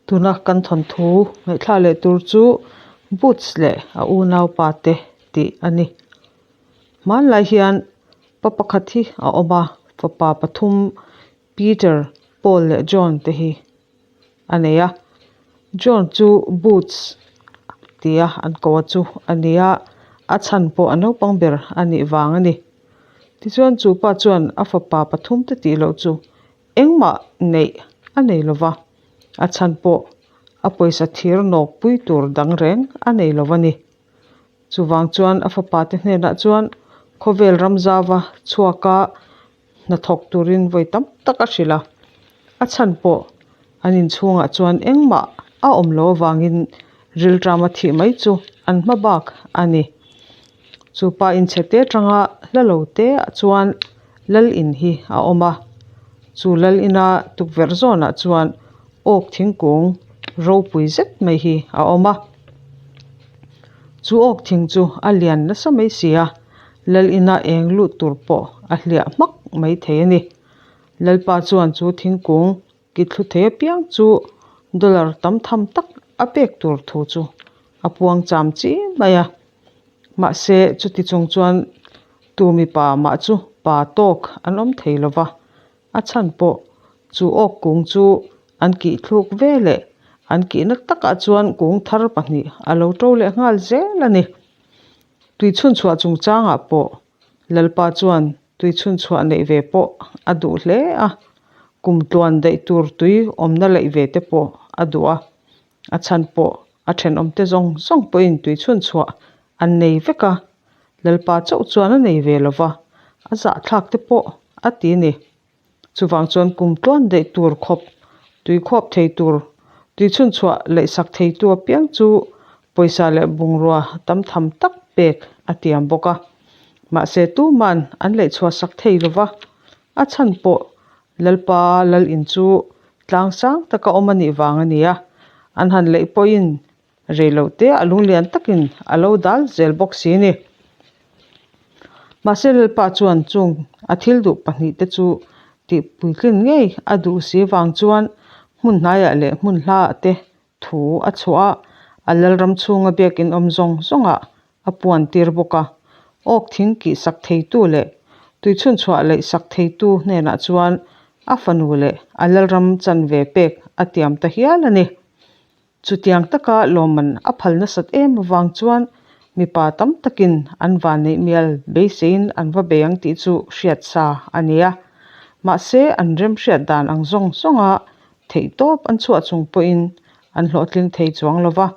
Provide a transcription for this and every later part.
Tuna kan thawnthu ngaihthla leh tur chu Boots leh a unaupa te tih a ni. Hmanlai hian pa pakhat hi a awm a, fapa pathum Peter, Paul leh John te hi a nei a. John chu Boots tia an ko a chu a ni a, a chhan pawh a naupang ber a nih vang a ni. Tichuan chu pa chuan a fapa pathum te tih loh chu Engmah neih a nei lo va, a chhan pawh a pawisa thir nawk pui tur dang reng a nei lo a ni. Chuvang chuan a fapa te hnenah chuan khawvel ram zauva chhuaka hnathawk turin vawi tam tak a hrilh a, a chhan pawh an inchhungah chuan engmah a awm lo avangin rilṭama thih mai chu an hma bak a ni. Chu pa inchhe te atanga hla lo te ah chuan lal in hi a awm a, chu lal ina tukverh zawnah chuan awk thingkung ropui zet mai hi a awm a. Chu awk thing chu a lian nasa mai si a, lal ina eng lut tur pawh a hliah hmak mai thei a ni. Lalpa chuan chu thingkung Ki thlu thei apiang chu dollar tam tham tak a pek tur thu chu a puang cham chi mai a. Mahse chuti chung chuan tu mipa mah chu pa tawk an awm thei lo va, a chhan pawh chu awk kung chu an kih thluk ve leh an kihna takah chuan kung thar pahnih a lo to leh nghal zel a ni. Tui chhunchhuah chungchangah pawh Lalpa chuan tui chhunchhuah neih ve pawh a duh hle a, kum tluan daih tur tui awmna laih ve te pawh a duh a, a chhan pawh a thenawmte zawng zawng pawhin tui chhunchhuah an nei vek a, Lalpa chauh chuan a nei ve lo va, a zahthlak te pawh a ti a ni. Chuvang chuan kum tluan daih tur khawp, tui khuap thei tur, tui chhunchhuah laihsak theitu apiang chu pawisa leh bungrua tam tham tak pek a tiam bawk a. Mahse tuman an laihchhuah sak thei lo va, a chhan pawh Lalpa lal in chu tlang sang taka awm a nih vang a ni a, an han laih pawhin Rei lo te a lunglian takin a lo dal zel bawk si ni. Mahse Lalpa chuan chung a thil duh pahnih te chu tih puitlin ngei a duh si vang chuan hmun hnaiah leh hmun hlaah te thu a chhuah a, a Lalram chhunga biakin awm zawng zawngah a puan tir bawk a. Awk thing kih sak theitu leh tui chhunchhuah laih sak theitu hnenah chuan a fanu leh a Lalram chanve pek a tiam ta hial a ni. Chutiang taka lawmman a phal nasat em avang chuan mipa tam takin an vanneih mial beiseiin an va bei ang tih chu hriat sa a ni a. Mahse, an remhriat dan ang zawng zawnga theihtawp an chhuah chung pawhin an hlawhtling thei chuang lo va.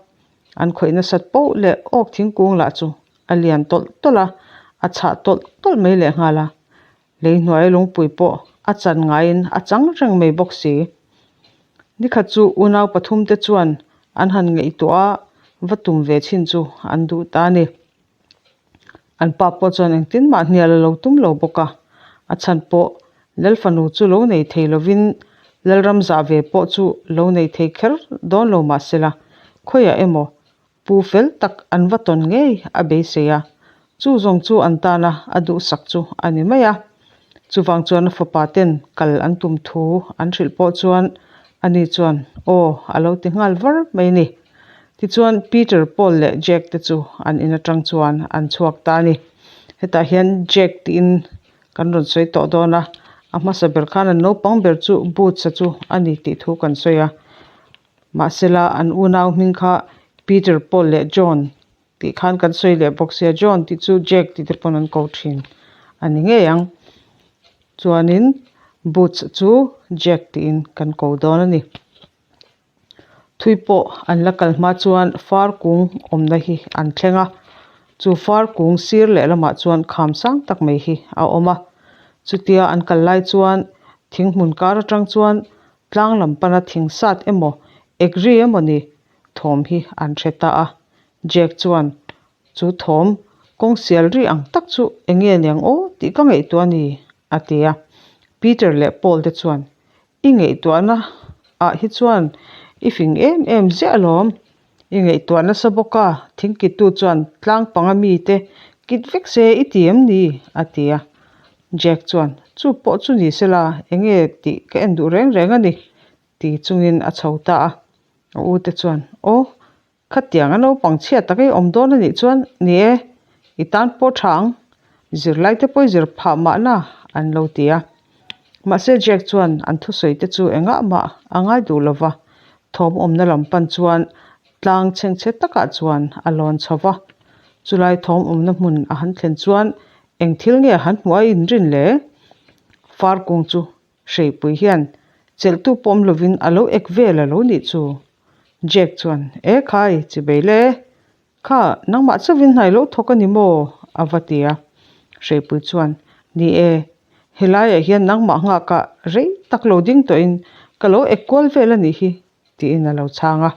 An khawih nasat poh leh awk thingkung lah chu a lian tawlh tawlh a, a chhah tawlh tawlh mai lehnghal a. Lei hnuai lungpui pawh a chan ngaiin a chang reng mai bawk si. Nikhat chu unau pathum te chuan an han ngaihtuah a, va tum ve chhin chu an duh ta a ni. An pa pawh chuan engtin mah hnial a lo tum lo bawk a, a chhan pawh Lal fanu chu lo nei thei lovin Lalram zah ve pawh chu lo nei thei kher dawn lo mah sela, khawiah emaw Pu fel tak an va tawn ngei a beisei a, chu zawng chu an tana a duhsak chu a ni mai a. Chuvang chuan a fapa ten kal an tum thu an hrilh pawh chuan ani chuan aw a lo ti nghal var mai a ni. Tichuan Peter, Paul leh Jack te chu an in atang chuan an chhuak ta a ni. Hetah hian Jack tiin kan rawn sawi tawh dawn a, a hmasa ber khan an naupang ber chu Boots-a chu a ni tih thu kan sawi a. Mahsela an unau hming kha Peter, Paul leh John tih khan kan sawi leh bawk sia, John tih chu Jack tih te pawn an ko thin a ni ngei ang. Chuanin Boots chu Jack tiin kan ko dawn a ni. Thui pawh an la kal hma chuan far kung awmna hi an thleng a, chu far kung sir leh lamah chuan kham sang tak mai hi a awm a. Chutia an kal lai chuan thing hmun kar atang chuan Tlang lam pana thing sat emaw ek ri emaw ni thawm hi an hre ta a. Jack chuan, Chu thawm kawng sial ri ang tak chu eng nge niang aw tih ka ngaihtuah a ni, a ti a. Peter leh Paul te chuan, I ngaihtuahna ah hi chuan i fing em em ziah alawm. I ngaihtuah nasa bawk a, thingkittu chuan tlang panga mite kit vek se i ti em ni? a ti a. Jack chuan, Chu pawh chu ni sela, eng nge tih ka en duh reng reng a ni, ti chungin a chho ta a. A u te chuan, Aw, khatiang a naupang chhia tak i awm dawn a nih chuan, ni e, i tan pawh tha ang, zirlai te pawh i zir phah mahna, an lo ti a. Mahse Jack chuan an thusawi te chu engah mah a ngai duh lo va, thawm awmna lam pan chuan tlang chhengchhe takah chuan a lawn chho va. Chulai thawm awmna hmun a han thlen chuan eng thil nge han hmuh a inrin le? Far kung chu Hreipui hian chelhtu pawm lovin a lo ek vel a lo nih chu. Jack chuan, E khai, chibei le. Kha, nangmah chauhin hnai lo thawk a ni maw? a va ti a. Hreipui chuan, Ni e, helaiah hian nangmah nghakah rei tak lo ding tawhin ka lo ek kual vel a nih hi, tiin a lo chhang a.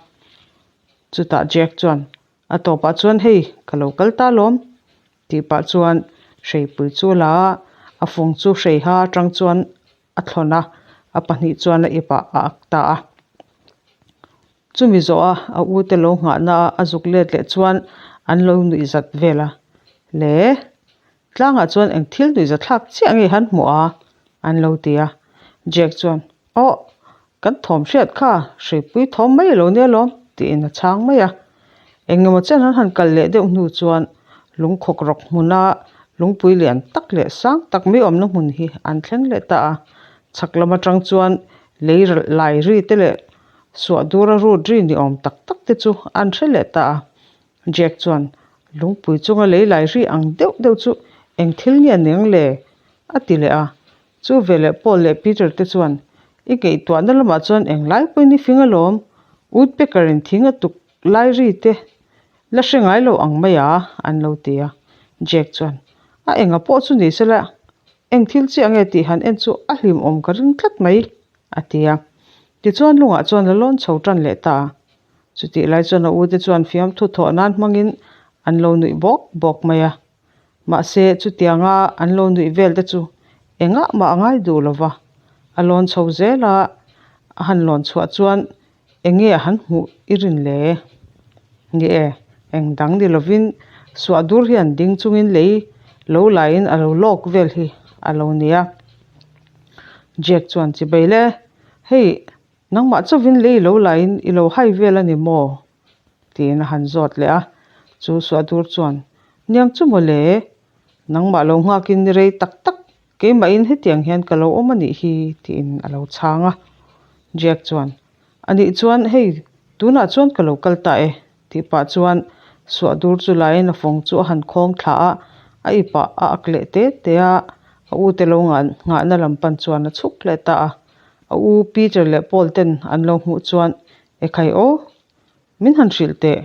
Chutah Jack chuan, A tawpah chuan hei ka lo kal ta lawm tih pah chuan hreipui chu la a, a fawng chu hreiha atang chuan a thlawn a, a pahnih chuan a ip ah a ak ta a. Chumi zawh a a u te lo nghahna a a zuk let leh chuan an lo nuih zat vel a, Le tlangah chuan eng thil nuih za thlak chiah nge han hmuh a? an lo ti a. Jack chuan, Aw, Kan thawm hriat kha hreipui thawm mai lo nia lawm tiin a chhang mai a. Engemaw chen an han kal leh deuh hnu chuan lungkhawk rawk hmuna lungpui lian tak leh sang tak mai awmna hmun hi an thleng leh ta a. Chhak lam atang chuan lei lai ri te leh suah dura rut ri ni awm tak tak te chu an hre leh ta a. Jack chuan lungpui chunga lei lai ri ang deuh deuh chu eng thil nge aniang le? a ti leh a. Chu veleh Paul leh Peter te chuan, I ngaihtuahna lamah chuan eng lai pawhin i fing alawm, Woodpecker in thing a tuk lai ri te la hre ngai lo ang mai a, an lo ti a. Jack chuan, A enga pawh chu ni sela, eng thil chiah nge tih han en chu a hlimawm ka ring tlat mai, a ti a. Tichuan lungah chuan a lawn chho tan leh ta a. Chutih lai chuan a u te chuan fiamthu thawh nan hmangin an lo nuih bawk bawk mai a. Mahse, chutianga an lo nuih vel te chu engah mah a ngai duh lo va, a lawn chho zel a, a han lawn chhuah chuan eng nge a han hmuh i rin le? Ni e, eng dang ni lovin suah dur hian ding chungin lei lo laiin a lo lawk vel hi a lo nia. Jack chuan chibei le, Hei, nangmah chauhin lei lo laiin i lo hai vel a ni maw? Tiin a han zawt leh a, chu Suahdur chuan, Niang chu maw le, nangmah lo nghakin ni rei tak tak, keimahin hetiang hian ka lo awm a nih hi, tiin a lo chhang a. Jack chuan, A nih chuan hei, tunah chuan ka lo kal ta e, tih pah chuan Suahdur chu laiin a fawng chu a han khawng thla a, a ipah a ak leh te te a, a ute lo nghahna lam pan chuan a chhuk leh ta a. A u Peter leh Paul ten an lo hmuh chuan Ekhai aw, min han hrilh teh.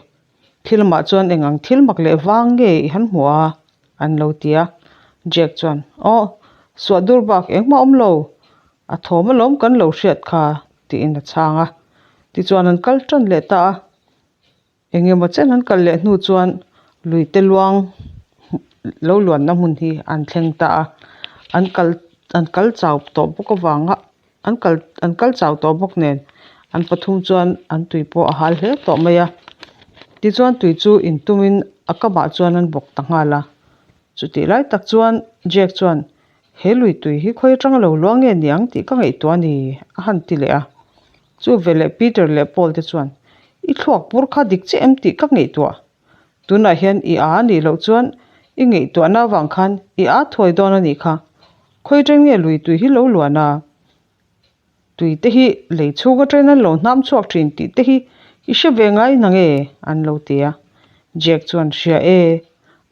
Thilmah chuan eng ang thil mak leh vang nge i han hmuh a? an lo ti a. Jack chuan, Aw, suah dur bak engmah awm lo, a thawm alawm kan lo hriat kha, tiin a chhang a. Tichuan an kal tan leh ta a. Eng emaw chen an kal leh hnu chuan luite luang lo luanna hmun hi an thleng ta a. An kal an kal chau tawh bawk avanga an kal an kal chau tawh bawk nen an pathum chuan an tui pawh a hal hle tawh mai a. Tichuan tui chu intumin a kamah chuan an bawk ta nghal a. Chutih lai tak chuan Jack chuan he lui tui hi khawi atanga lo luang nge niang tih ka ngaihtuah a ni a han ti leh a. Chu veleh Peter leh Paul te chuan I thluak bur kha dik chiah em tih ka ngaihtuah. Tunah hian i a nih loh chuan i ngaihtuahna avang khan i a thuai dawn a nih kha. Khawi atang nge lui tui hi lo luan a? Tui te hi lei chhung atangin an lo hnam chhuak thin tih te hi i hre ve ngai na nge? an lo ti a. Jack chuan hria e,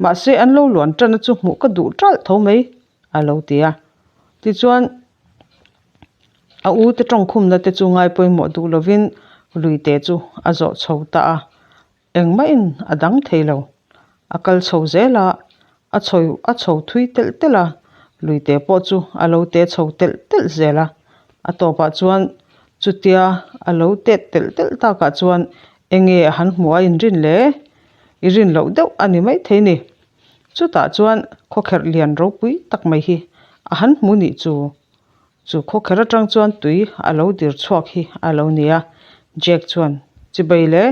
mahse an lo luan tana chu hmuh ka duh talh tho mai a lo ti a. Tichuan a u te tawngkhumna te chu ngai pawimawh duh lovin luite chu a zawh chho ta a. Engmahin a dang thei lo. A kal chho zel a, a chho a chho thui telh telh a, luite pawh chu a lo te chho telh telh zel a. A tawpah chuan chutia a lo tet telh telh takah chuan enge a han hmuh a inrin le? I rin loh deuh a ni maithei ni. Chutah chuan khawkherh lian ropui tak mai hi a han hmu nih chu. Chu khawkher atang chuan tui a lo dir chhuak hi a lo ni a, Jack chuan, Chibai le,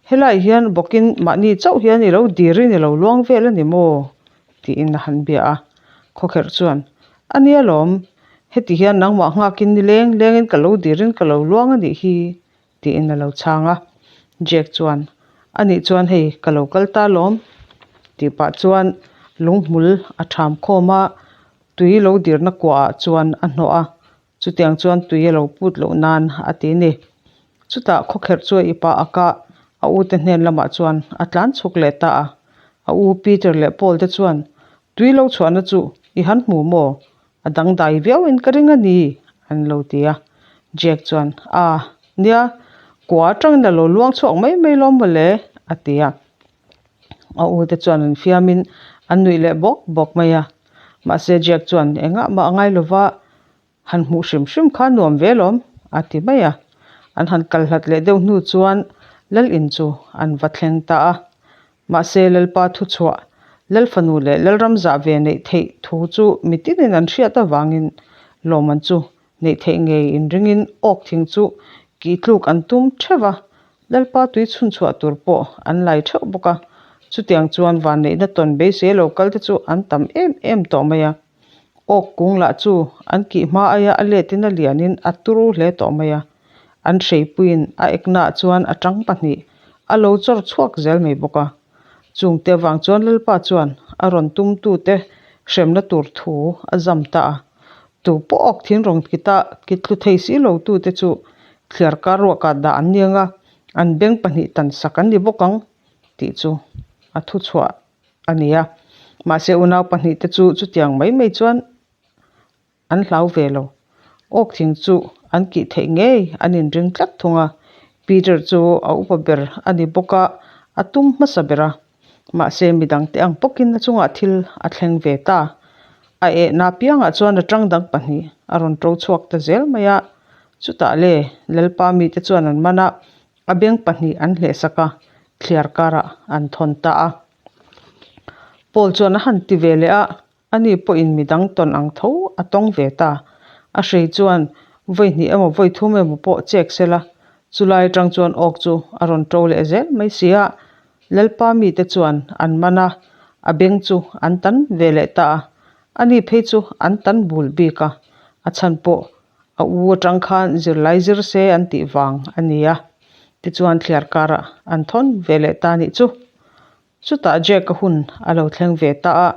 helai hian bawkin mahni chauh hian i lo dirin i lo luang vel a ni maw? tiin a han bia a. Khawkherh chuan, A nia lawm, heti hian nangmah nghakin ni leng lengin ka lo dirin ka lo luang a nih hi. Tiin a lo chhang a. Jack chuan, Anih chuan hei ka lo kal ta lawm, tih pah chuan lunghmul a ṭham khawm a, tui lo dirna kuahah chuan a hnawh a, chutiang chuan tui a lo put loh nan a ti ni. Chutah khawkherh chu a i pah ak a, a ute hnen lamah chuan a tlan chhuk leh ta a. A u Peter leh Paul te chuan, Tui lo chhuahna chu i han hmu maw? A dangdai viauin ka ring a ni, an lo ti a. Jack chuan, A, nia, kua atangin a lo luang chhuak mai mai lawm mawle, a ti a. A ute chuan an fiamin an nuih leh bawk bawk mai a. Mahse Jack chuan engah mah a ngai lova, Han hmuh hrim hrim kha nuam ve lawm, a ti mai a. An han kal hlat leh deuh hnu chuan Lal in chu an va thleng ta a. Mahse Lalpa thuchhuah, Lal fanu leh Lalram zah ve neih theih thu chu mitinin an hriat avangin lawmman chu neih theih ngei inringin awk thing chu kih tluk an tum theuh va. Lalpa tui chhunchhuah tur pawh an lai theuh bawk a. Chutiang chuan vanneihna tawn beisei lo kal te chu an tam em em tawh mai a. Awk kung lah chu an kih hma aia a letin a lianin a turu hle tawh mai a, an hreipuiin a eknaah chuan a tang pahnih a lo chawr chhuak zel mai bawk a. Chungte avang chuan Lalpa chuan a rawn tumtute hremna tur thu a zam ta a, tu pawh awk thin rawn kita kit tlu thei si lo tute chu thliar kar ruahkah dah an ni ang a, an beng pahnih tan sak an ni bawk ang tih chu a thuchhuah a ni a. Mahse unau pahnihte chu chutiang mai mai chuan an hlau ve lo. Awk thing chu an kih theih ngei an inring tlat thung a. Peter chu a upa ber a ni bawk a, a tum hmasa ber a. Mahse midangte ang pawkin a chungah thil a thleng ve ta. A ehna piangah chuan a tang dang pahnih a rawn to chhuak ta zel mai a. Chutah le Lalpa mite chuan an man a, A beng pahnih an hlehsak a, thliar karah an thawn ta a. Paul chuan a han ti ve leh a, ani pawhin midang tawn ang tho a tawng ve ta. A hrei chuan vawi hnih emaw vawi thum emaw pawh chek sela, chulai atang chuan awk chu a rawn to leh zel mai si a. Lalpa mite chuan an man a, a beng chu an tan ve leh ta a. Ani phei chu an tan bul bik a, a chhan pawh A u atang khan zirlai zir se an tih vang a ni a, tichuan thliar karah an thawn ve leh ta nih chu. Chutah Jack-a hun a lo thleng ve ta a,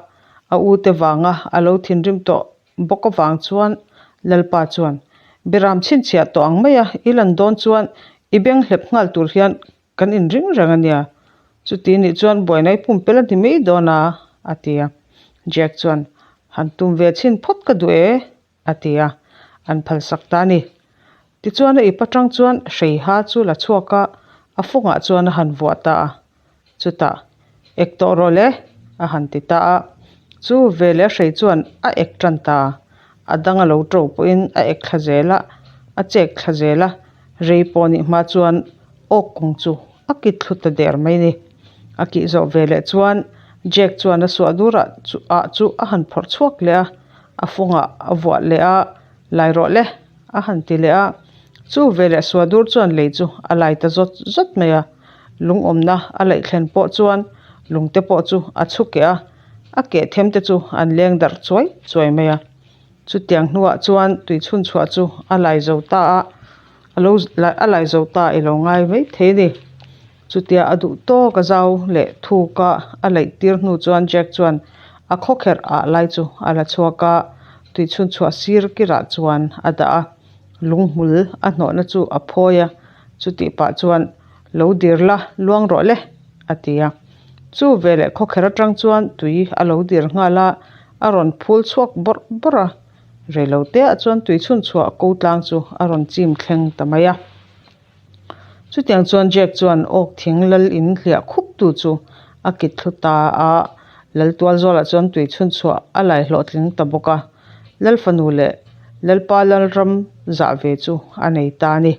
a u te vanga a lo thinrim tawh bawk avang chuan Lalpa chuan, Beram chhinchhiah tawh ang mai a, i lan dawn chuan i beng hlep nghal tur hian kan inring reng a nia, chuti nih chuan buaina i pumpelh a ni mai dawn a, a ti a. Jack chuan, Han tum ve chhin phawt ka duh e, a ti a, an phalsak ta a ni. Tichuan a ip atang chuan Hreiha chu la chhuak a, a fawngah chuan a han vuah ta a. Chutah, Ek tawh rawh le, a han ti ta a. Chu veleh a hrei chuan a ek tan ta a, a dang a lo to pawhin a ek thla zel a, a chek thla zel a, rei pawh nih hma chuan awk kung chu a kit thlu ta der mai ni. A kih zawh veleh chuan Jack chuan a suah durah ah chu a han phawrh chhuak leh a. A fawngah a vuah leh a, Lai rawh le, a han ti leh a. Chu veleh Suadur chuan lei chu a lai ta zawt zawt mai a. Lungawmna a laih thlen pawh chuan lungte pawh chu a chhu keh a, a keh them te chu an leng darh chuai chuai mai a. Chutiang hnuah chuan tui chhunchhuah chu a lai zo ta a, a lo a lai zo ta i lo ngai mai thei a ni. Chutia a duh tawk a zau leh thuk a, a laih tir hnu chuan Jack chuan a khawkherh ah lai chu a la chhuak a, tui chhunchhuah sir kirah chuan a dah a, lunghmul a hnawhna chu a phawi a, chutih pah chuan Lo dir la, luang rawh le, a ti a. Chu veleh khawkherh atang chuan tui a lo dir nghal a, a rawn phul chhuak bawrh bawrh a, reiloteah chuan tui chhunchhuah ko tlang chu a rawn chim thleng ta mai a. Chutiang chuan Jack chuan awk thing lal in hliah khup tu chu a kit thlu ta a, lal tual zawlah chuan tui chhunchhuah a lai hlawhtling ta bawk a, lal fanu leh lalpa lalram zah ve chu a nei ta a ni.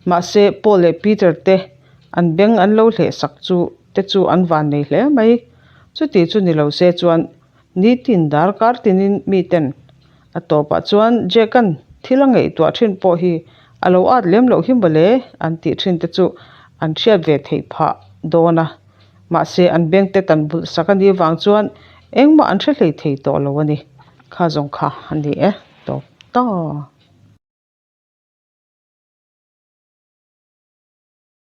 Mahse Paul leh Peter te an beng an lo hleh sak chu te chu an van nei hle mai. Chuti chu ni lo se chuan nitin darkar tinin miten A tawpah chuan Jack-a'n thil a ngaihtuah thin pawh hi a lo at lem loh hi mawle an tih thin te chu an hriat ve theih phah dawn a. Mahse an beng te tan bulh sak a nih vang chuan engmah an hre hlei thei tawh lo a ni. Kha zawng kha a ni e tawp ta.